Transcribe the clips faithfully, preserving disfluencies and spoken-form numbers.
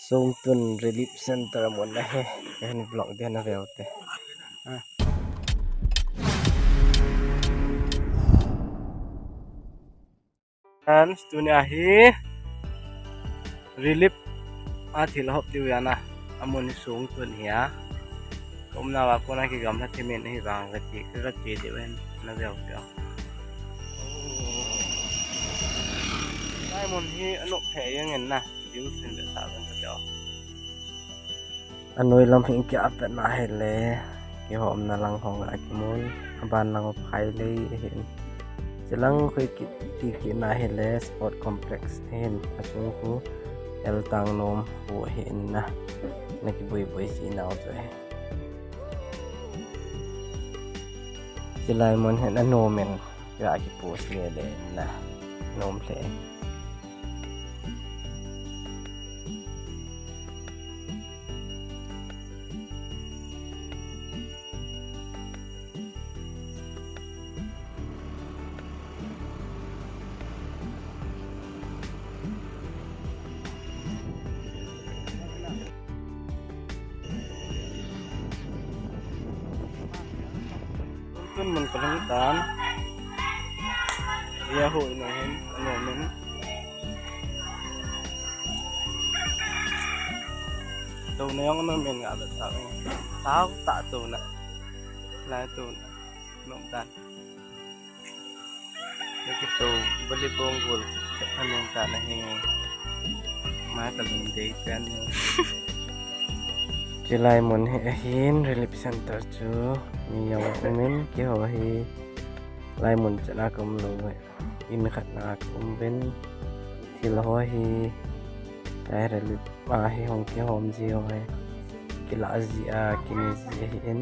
Songtun Relief Center mun ahi, kahin vlog ding naveu te. Ah. Friends, tunia hi relief a thil hop diu ahi na, amun hi Songtun ahi a. Ka umnauva kona kigamla thim in ahivang kati, kati diu ahin, naveu te. Lai mun hi anop thei jeng in na, view sin be sa ben kati. Anoi lam hi kia pet na hile, kihomna lang ho nga kimun, aban lang phailei ahin. Chilang khu kiti kina hile, sport complex ahin, achung khu eltang nom khu ahin na, na kibui bui ji nau chu ahi. Chilai mun hin anom in, ka kipost le le na, nom le. Tun mun kalhung tan. Ia ho ina hin, ano min. Tuna jong ano min nga bet sa. Tao ta tuna. Lai tuna. Nom tan. Laki to, volleyball goal, anung ta na hi. Ma ka lung dei pen. Chilai mun hi ahin relief center chu mi jong umin, keiho hi lai mun chan a ka um lou ve. In khat na ka um ven. Thil ho hi lai relief a hi hung kihom ji ho hi. Kila ji a, kine ji ahin.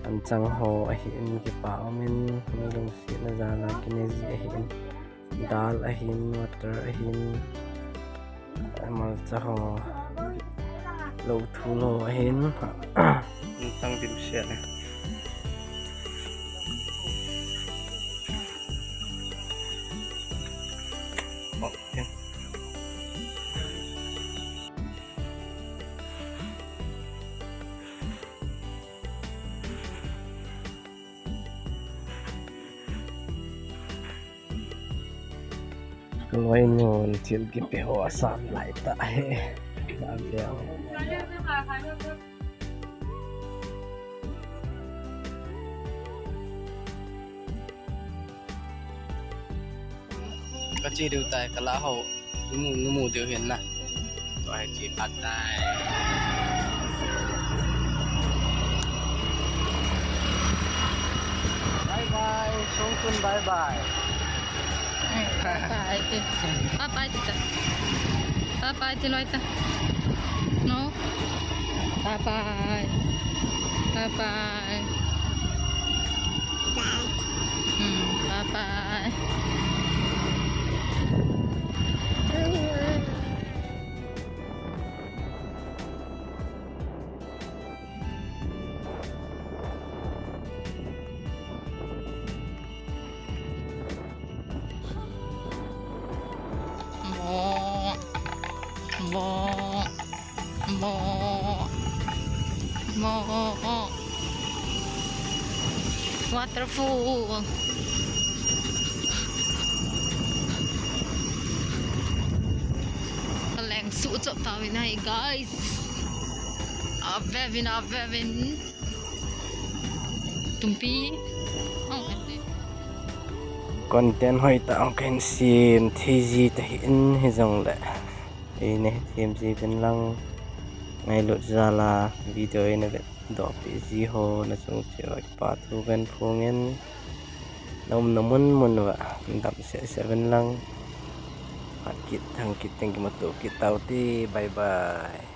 Anchang ho ahin kipa umin, mi lungsetna jal a kine ji ahin, dal ahin, water ahin, malcha ho, lou thul ho ahin. Anchang dimset e. Okay. Loinu thil kipe ho asam lai ta he. Ka veu. Ka che diu tai, ka la ho. Numu, numu diu hin na. Tua hi che phat tai. Bye bye, Songtun bye bye. Bye bye, ti. Bye bye, ti ta. Bye bye, ti loi ta. No? Bye bye. Bye bye. Hmm, bye bye. Bo. Bo. Bo. Bo. Waterfall. Kaleng su chop ta vin hai, guys. Ave vin, ave vin. Tumpi. Content hoi ta ang kahin sem thei ji ta hin, hijongle. Eina hethem ji uvin lang, ngailut jal a video eina vetdoh peh ji ho nachung cheh uva kipa thu kahin phong in, na umna mun mun uva damsel sel uvin lang, phat kit thang kit teng kimuto kit tau te, bye bye.